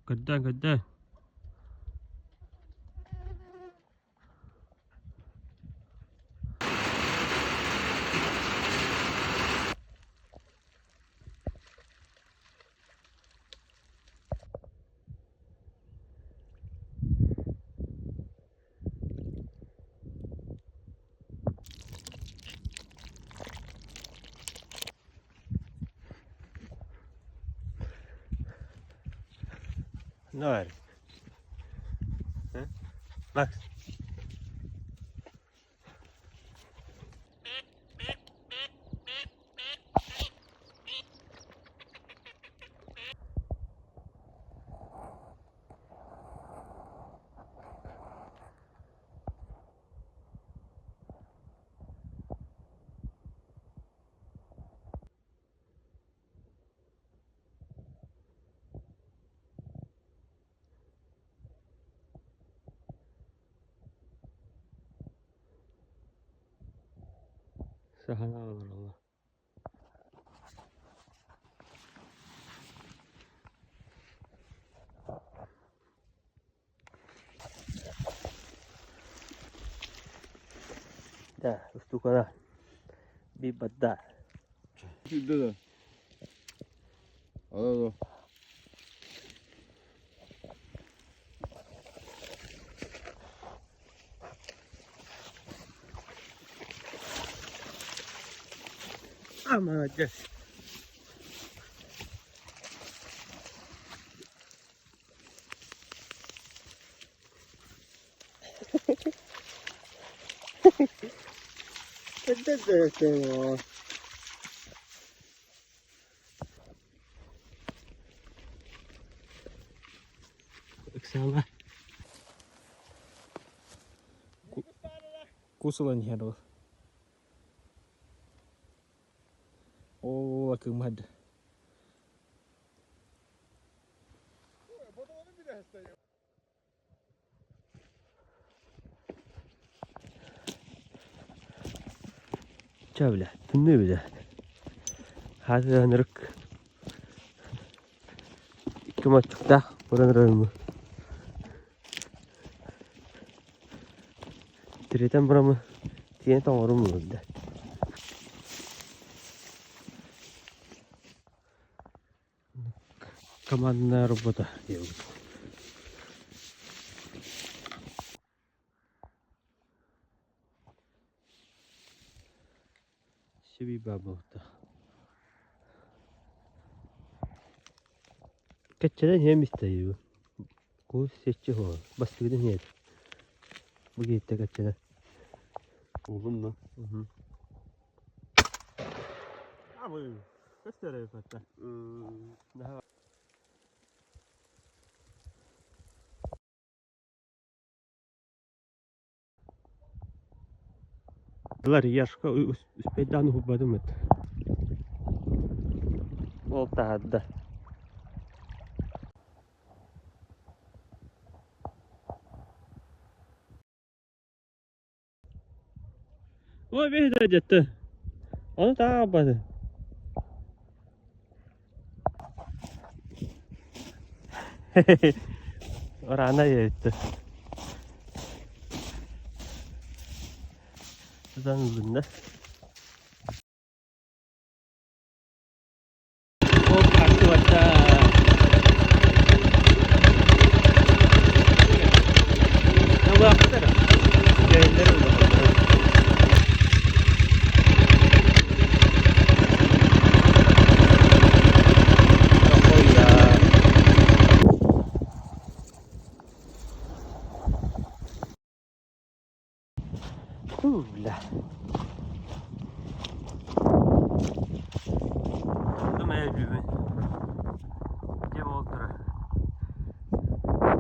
Көрдөөн, көрдөөн. Ne var? Bak. Саһана олороллор. Да, устукала бибадда. Сүүрдэ да. Ала А, молодец. Ыксаама. Кус ылан иһэр ол. Оо, кыыммат. Чэ бile, тымныы бile. Хаатыанырык икки моччуктаах баран ырарымы. Тиритэн барамы тиийэн тоҥорум ылырда. Командная работа диэбит. Сиби баабылта. Кэччэнэн иһэм истэйибин. Куус сеччи хуо. Бастыгын иһиэт. Бу киһиттэ кэччэнэн. Улун да. Абы. Көстөр эбит. Яшка успейдаан уһубатым эт. Ол таһарда. Ой, бэйдэ дьэтте. Ону таабады. Рано етті. Тутан ылынна. Ол харчыбатта. Табаактар. Дьайыллар улаханнар. Ой, Фу, бля. Думаю, Дьэ буолтара.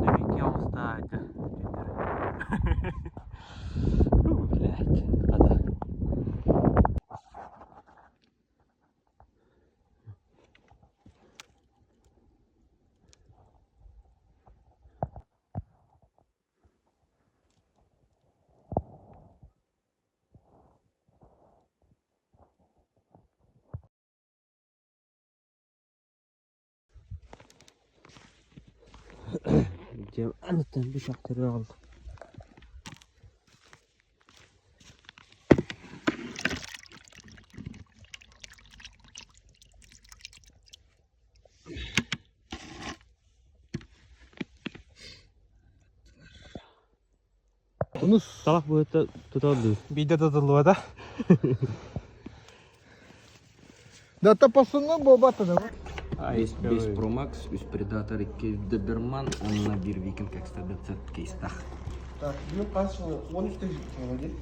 Икки оҕустаайда. Фу, блядь. Хата. Дьэ, аныттан бычахтары аҕалла. Bunu Талах быһыта туталлыы. Биирдэ тутуллубата. Да пасыны буолбата да. Бес, бес Pro Max, үс Predator, 2 Doberman, онно биир Viking Extended кейстах. Так, ну қанша 13 тысяч вроде.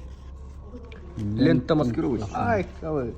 Лента маскировочная. Ай, қалай.